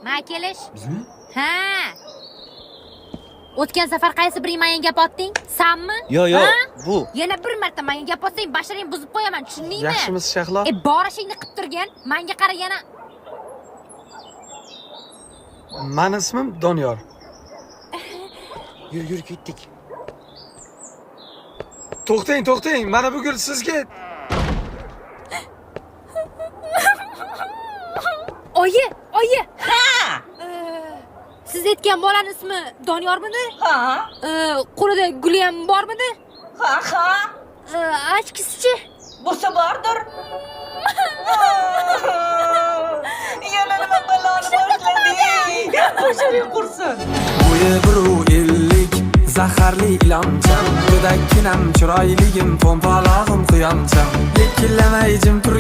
Ma kelish. Bizmi? Ha. O'tgan safar qaysi biring menga gap otding? Sanmi? Yo, yo, Ha? bu. Yana bir marta menga gap otsang, basharingni buzib qo'yaman, tushundingmi? Yaxshimisiz, Shahlo? E, bor ishingni qilib turgin. Menga qara yana. Mani ismim Doniyor. Yur, yur, ketdik. To'xtang, to'xtang. Mana bu gul sizga. Oyi, oyi. Ha. Siz aytgan bolani ismi Doniyormidi? Ha, Qo'lida guli ham bormidi? ha, ha. Ochkisichi? Bo'lsa bordir. Yana nima baloni boshlading? Qo'shiring qursin. Bo'yi 1,50, zaharli iloncham, go'dakkinam, chiroyligim, po'mpalog'im, quyoncham, likillamay jim turgan.